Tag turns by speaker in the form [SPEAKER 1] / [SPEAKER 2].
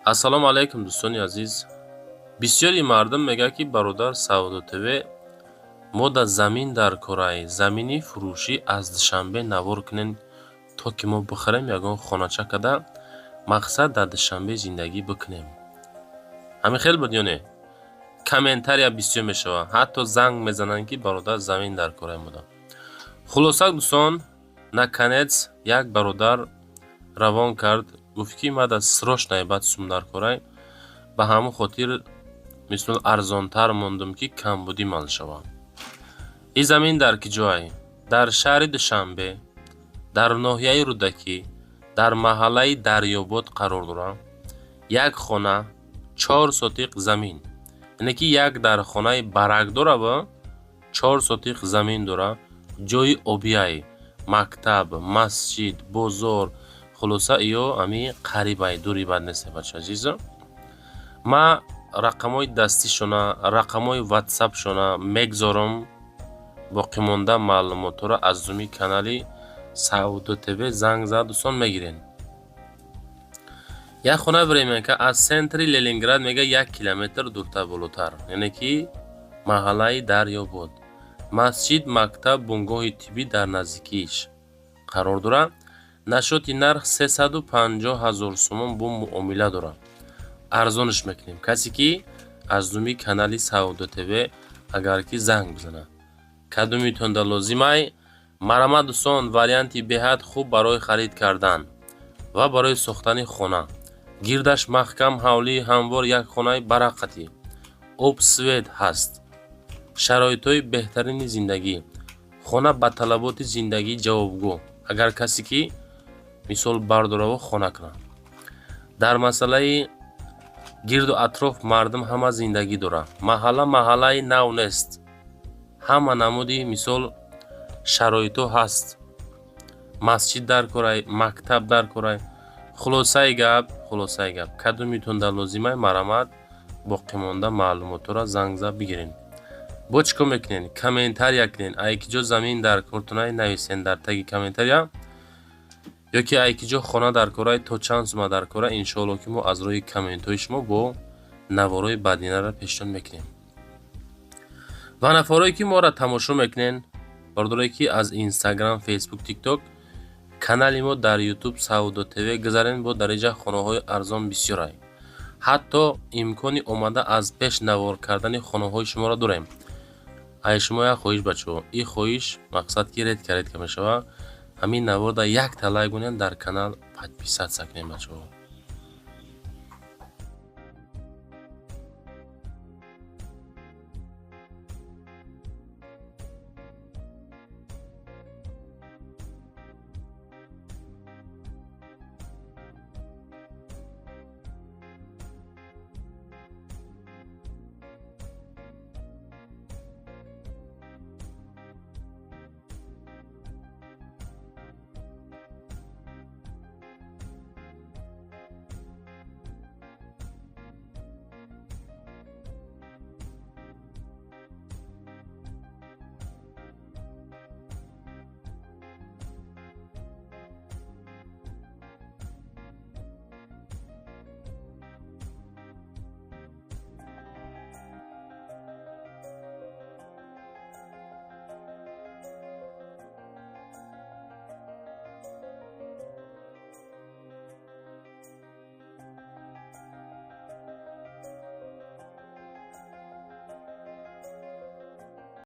[SPEAKER 1] Ассалому алайкум, дӯстони азиз. Бисёри мардум мегӯяд, ки бародар Савдо ТВ, мо дар замин дар корай, замини фурӯшӣ аз Душанбе навор кунем, то ки мо бихарем, ягон хонача када, мақсад, дар Душанбе зиндагӣ бикунем. Ҳамин хел буд ё не? Комментария бисёр мешавад, ҳатто занг мезананд, ки бародар, замин дар корай мода. Хулоса, дӯстон, наконец як бародар равон кард, гуфт, ки мада срочно баъд сум дар корай. Ба ҳамон хотир мисол арзонтар мондум, ки камбудӣ мал шавад. Ин замин дар ки ҷой? Дар шаҳри Душанбе, дар ноҳияи Рӯдакӣ, дар маҳаллаи Дарёбод қарор дорад. Як хона, 4 сотиқ замин, яъне ки як дар хонаи барак дора ва 4 сотиқ замин дора, ҷои обияй, мактаб, масҷид, бозор, хулоса, ё ами қарибай, дури бад нест. Бача азизо, ма рақамҳои дастишона, рақамҳои ватсапшона мегзорам. Боқимонда маълумотҳоро аз зуми канали Савдо ТВ занг зад, дӯстон, мегирен. Як хона Временка аз центри Ленинград, мега, 1 километр дуртар, болотар, яъне ки маҳаллаи Дарёбод. Масҷид, мактаб, бунгоҳи тиббӣ дар наздикиаш қарор дорад. Насчёти нарх 350 000 сомон, бо муомила дорад, арзонаш мекунем, касе ки аз зуми канали Савдо ТВ агар ки занг бизанад. Кадомитонда лозимай, марҳамат, дӯстон. Варианти беҳад хуб барои харид кардан ва барои сохтани хона. Гирдаш маҳкам, ҳавлии ҳамвор, як хонаи барақатӣ, об, свет ҳаст, шароитҳои беҳтарини зиндагӣ, хона ба талаботи зиндагӣ ҷавобгӯ. Агар касе ки мисол бардораву хона кунад, дар масъалаи гирду атроф мардум ҳама зиндагӣ дорад. Маҳалла маҳаллаи нав нест, ҳама намуди мисол шароитҳо ҳаст. Масҷид дар корай, мактаб дар корай. Хулосаи гап, кадомитонда лозимай, марҳамат, боқимонда маълумотҳоро занг зад бигирен. Бо чӣ кор мекунен? Комментария кунен, ай ки ҷо замин дар кортунай, нависен дар таги комментария, ё ки ай ки ҷо хона дар корай, то чанд сума дар кора. Иншоалло, ки мо аз рӯи комментҳои шумо бо наворҳои баъдинаро пешниҳод мекунем. Ва нафарое ки моро тамошо мекунен, бародарое ки аз Инстаграм, Фейсбук, Тикток, канали мо дар Ютуб Савдо ТВ гузарен. Бо дар инҷа хонаҳои арзон бисёрай, ҳатто имкони омада аз пеш навор кардани хонаҳои шуморо дорем. Ай шумо як хоҳиш, бачаҳо, ин хоҳиш мақсад ки редко редко мешавад. Ҳамин наворда якта лайк гунен, дар канал подписаться кунем, бачаҳо.